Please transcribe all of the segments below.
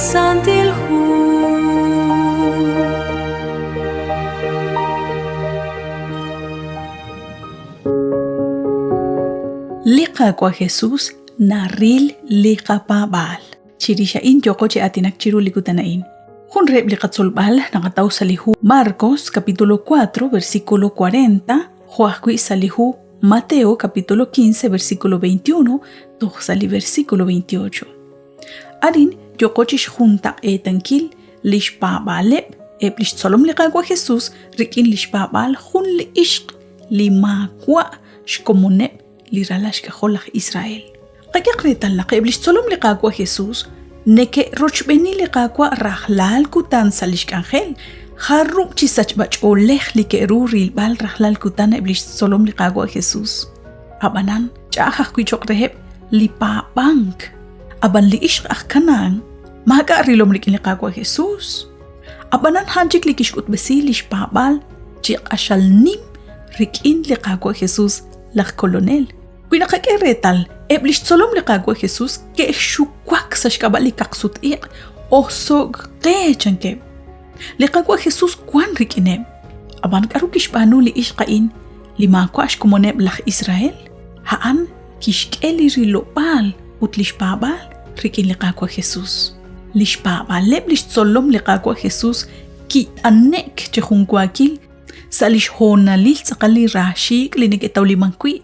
Santil Hu. Li Qaawa' Jesus naril li qapaab'aal. Chirix a'in yooqo chi aatinak chiru li kutan a'in. Jun reheb' li qatzolb'al naqataw sa' li hu Marcos capítulo 4 versículo 40 jo' ajwi' sa' li hu Mateo capítulo 15 versículo 21 toj sa' li versículo 28. Arin yooqo chi xjuntaq'eetankil li xpaab'aaleb' eb' li xtzolom li Qaawa' Jesus rik'in li xpaab'aal jun li ixq li maawa' xkomoneb' li ralal xk'ajol laj Israel. Qak'ehaq reetal naq eb' li xtzolom li Qaawa' Jesus neke'rochb'eeni li Qaawa' rajlal kutan sa' li xk'anjel. Jarub' chi sachb'ach'oolej li ke'ru rilb'al rajlal kutan eb' li xtzolom li Qaawa' Jesus. Ab'anan, ch'a'aj ajwi' cho'q reheb' li paab'ank. Ab'an li ixq aj Canaán maak'a' rilom rik'in li Qaawa' Jesus. Ab'anan a'an chik li kixk'utb'esi li xpaab'aal chi q'axal nim rik'in li Qaawa' Jesus laj Kolonel. Wi naqak'e reetal, eb' li xtzolom li Qaawa' Jesus ke'xuwak sa' xk'ab'a' li kaqsut-iq', oso'k qe chankeb'. Li Qaawa' Jesus wank rik'ineb'. Ab'an k'aru kixb'aanu li ixq a'in li maawa' xkomoneb' laj Israel? A'an kixk'e li rilob'aal ut li xpaab'aal rik'in li Qaawa' Jesus. Li xpaab'aaleb' li xtzolom li Qaawa' Jesus kit'ane'k chi junwaakil sa' li xhoonalil tz'aqal li raaxiik' li neke'tawlimank wi'.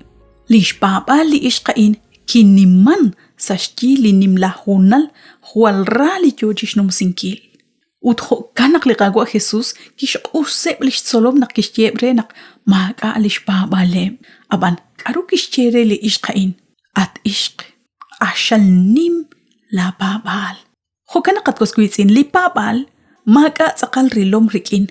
Li xpaab'aal li ixq a'in kiniman sa' xyi li nimla hoonal jwal ra li yoo chixnumsinkil. Ut jo'kan naq li Qaawa' Jesus kixq'useb' li xtzolom naq kixyeeb' re naq maak'a' li xpaab'aaleb'. Ab'an, k'aru kixye re li ixq a'in? At ixq, q'axal nim laapaab'aal. Jo'kan naq, at was wiitz'in, li paab'aal maak'a' tz'aqal rilom rik'in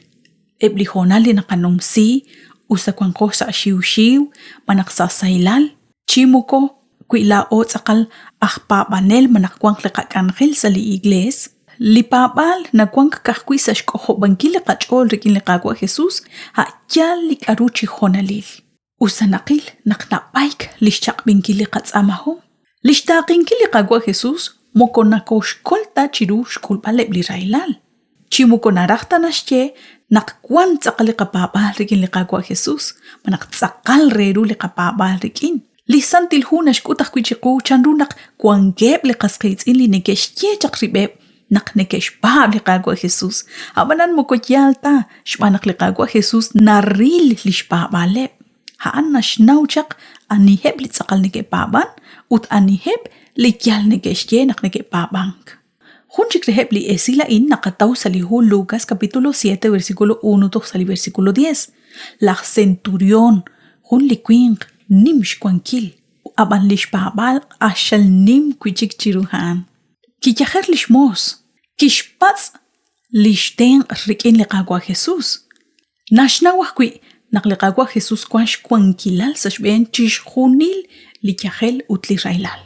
eb' li hoonal li naqanumsi usta wanqo sa' xiwxiw malaj sa' sahilal, chi moko wi laa'o tz'aqal aj paab'anel malaj wanq li qak'anjel sa' li Iglees. Li paab'aal nawank ka'ajwi' sa' xk'ojob'ankil li qach'ool rik'in li Qaawa' Jesus a' yaal li k'aru chi hoonalil. Usta naqil naq nab'ayk li xchaq'b'enkil li qatz'aamahom, li xtaaqenkil li Qaawa' Jesus moko nokooxkol ta chiru xk'ulb'al eb' li rahilal, chi moko naraj ta naxye naq wank tz'aqal li qapaab'aal rik'in li Qaawa' Jesus malaj tz'aqal re ru li qapaab'aal rik'in. Li Santil Hu naxk'ut ajwi' chiqu chanru naq wankeb' li qas qiitz'in li neke'xye chaq rib'eb' naq neke'xpaab' li Qaawa' Jesus, ab'anan moko yaal ta xb'aan naq li Qaawa' Jesus naril li xpaab'aaleb'. A'an naxnaw chaq aniheb' li tz'aqal neke'paab'an ut aniheb' li yal neke'xye naq neke'paab'ank. Jun chik reheb' li esil a'in naqataw sa' li hu Lucas capítulo 7 versículo 1 toj sa' li versículo 10. Laj centurión, jun li winq nim xwankil, ab'an li xpaab'aal q'axal nim wi' chik chiru a'an. Kiyajer li xmoos, kixpatz' li xtenq' rik'in li Qaawa' Jesús. Naxnaw ajwi' naq li Qaawa' Jesús wank xwankilal sa' xb'een chixjunil li yajel ut li rahilal.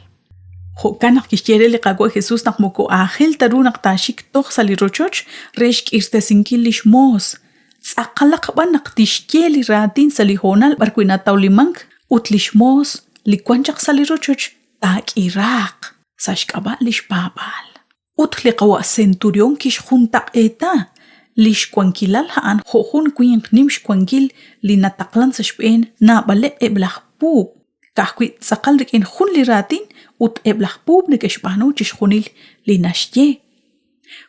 Jo'kan naq kixye re li Qaawa' Jesús naq moko aajel ta ru naq taaxik toj sa' li rochoch re xk'irtesinkil li xmoos, tz'aqalaq b'an naq tixye li raatin sa' li hoonal b'arwi' natawlimank ut li xmoos li wank chaq sa' li rochoch taak'iraaq sa' xk'ab'a' li xpaab'aal. Ut li qawa' centurión kixjuntaq'eeta li xwankilal a'an jo' jun winq nim xwankil li nataqlan sa' xb'een naab'aleb' eb' laj puub', ka'ajwi' tz'aqal rik'in jun li raatin ut eb' laj puub' neke'xb'aanu chixjunil li naxye.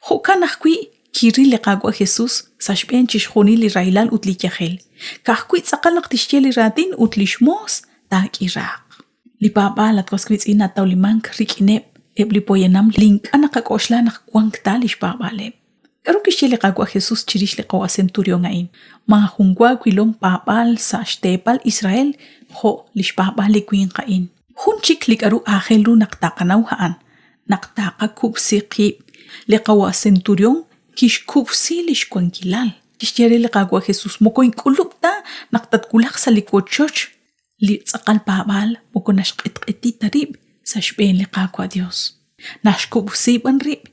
Jo'kan ajwi' kiril li Qaawa' Jesús sa' xb'een chixjunil li rahilal ut li yajel, ka'ajwi' tz'aqal naq tixye li raatin ut li xmoos taak'iraaq. Li paab'aal, at was wiitz'in, natawlimank rik'ineb' eb' li poyanam li ink'a' naqak'oxla naq wank ta li xpaab'aaleb'. K'aru kixye li Qaawa' Jesús chirix li qawa' centurión a'in? Maajun wa wilom paab'aal sa' xteepal Israel jo' li xpaab'aal li winq a'in. Jun chik li k'aru aajel ru naq taqanaw a'an naq taqakub'si qib'. Li qawa' centurión kixkub'si li xwankilal. Kixye re li Qaawa' Jesús, Moko ink'ulub' ta naq tatwulaq sa' li wochoch. Li tz'aqal paab'aal moko naxq'etq'eti ta rib' sa' xb'een li Qaawa' Yos, naxkub'si b'an rib'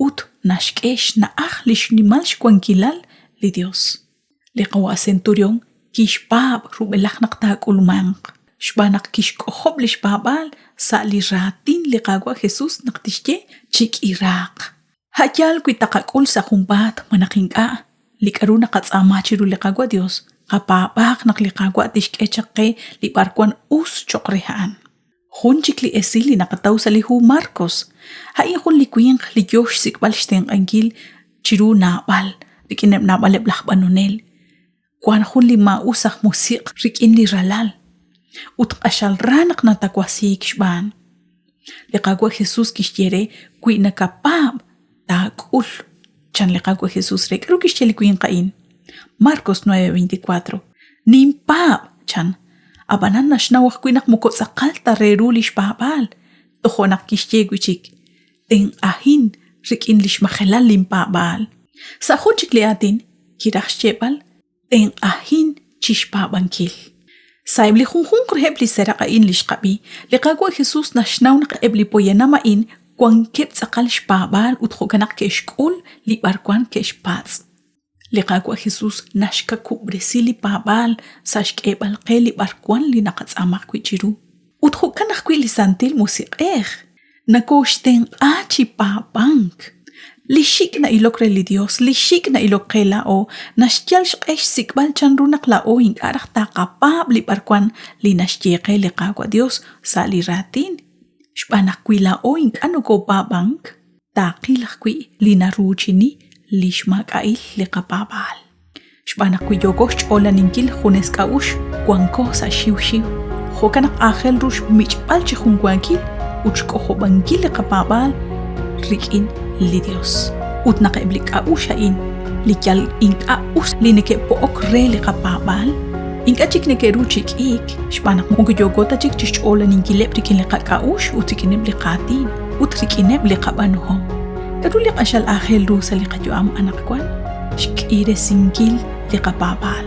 ut naxk'e xna'aj li xnimal xwankilal li Yos. Li qawa' centurión kixpaab' rub'elaj naq taak'ulmanq, xb'aan naq kixk'ojob' li xpaab'aal sa' li raatin li Qaawa' Jesus naq tixye, Chik'iraaq. A' yaal wi taqak'ul sa' junpaat malaj ink'a' li k'a'ru naqatz'aama chiru li Qaawa' Dios, qapaab'aaq naq li Qaawa' tixk'e chaq qe li b'arwan us choq' re a'an. Jun chik li esil li naqataw sa' li hu Marcos, a'in jun li winq li yoo xsik'b'al xtenq'ankil chiru naab'al rik'ineb' naab'aleb' laj b'anonel. Wank jun li maa'us aj musiq' rik'in li ralal, ut q'axal ra naq natawasiik xb'aan. Li Qaawa' Jesús kixye re, Wi nakapaab', taak'ul. Chan li Qaawa' Jesús re. K'aru kixye li winq a'in? Marcos 9:24. Ninpaab', chan. Ab'anan naxnaw ajwi' naq moko tz'aqal ta re ru li xpaab'aal. Tojo' naq kixye wi' chik, Tenq'ahin rik'in li xmajelal linpaab'aal. Sa' jun chik li aatin, kiraj xyeeb'al, Tenq'ahin chi xpaab'ankil. Sa'eb' li junjunq reheb' li seraq' a'in li xqab'i, li Qaawa' Jesús naxnaw naq eb' li poyanam a'in wankeb' tz'aqal xpaab'aal ut jo'kan naq ke'xk'ul li b'arwan ke'xpatz'. Li Qaawa' Jesús naxkawub'resi li paab'aal sa' xk'eeb'al qe li b'arwan li naqatz'aama ajwi' chiru. Ut jo'kan ajwi' li Santil Musiq'ej nokooxtenq'a chi paab'ank. Li xik' na'ilok re li Yos, li xik' na'ilok qe laa'o, naxyal xq'e xsik'b'al chanru naq laa'o ink'a' raj taqapaab' li b'arwan li naxye qe li Qaawa' Yos sa' li Raatin. Xb'aan naq wi laa'o ink'a' nokopaab'ank, taaqil ajwi' li naruuchini li xmaak'a'il li qapaab'aal. Xb'aan naq wi yooko xch'oolaninkil junes k'a'uxl, wanko sa' xiwxiw. Jo'kan naq aajel ru xmich'b'al chi junwaakil ut xk'ojob'ankil li qapaab'aal rik'in li Dios. Ut naq eb' li k'a'uxl a'in, li yal ink'a' us li neke'po'ok re li qapaab'aal, ink'a' chik neke'ru chi k'iik xb'aan naq moko yooko ta chik chixch'oolaninkileb' rik'in li qak'a'uxl ut rik'ineb' li qaatin. ut rik'ineb' li qab'aanuhom. K'aru li q'axal aajel ru sa' li qayu'am anaqwan? Xk'iresinkil li qapaab'aal.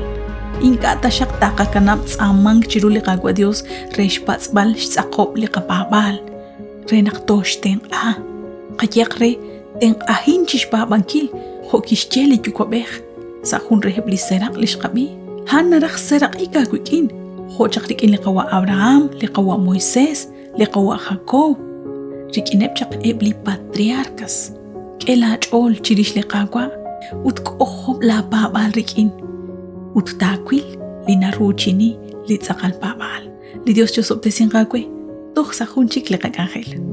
Ink'a' taxaq taqakanab' tz'aamank chiru li Qaawa' Dios re xpatz'b'al xtz'aqob' li qapaab'aal, re naq tooxtenq'a. Qayehaq re tenq'ahin chixpaab'ankil jo' kixye li Yuwa'b'ej sa' jun reheb' li seraq' li xqab'i. A'an naraj seraq'ik aawik'in, jo' chaq rik'in li qawa' Abraham, li qawa' Moisés, li qawa' Jacob, rik'ineb' chaq eb' li patriarcas. K'e laach'ool chirix li Qaawa' ut k'ojob' laapaab'aal rik'in ut taawil li naruuchini li tz'aqal paab'aal. Li Dios chosob'tesinq aawe toj sa' jun chik li qak'anjel.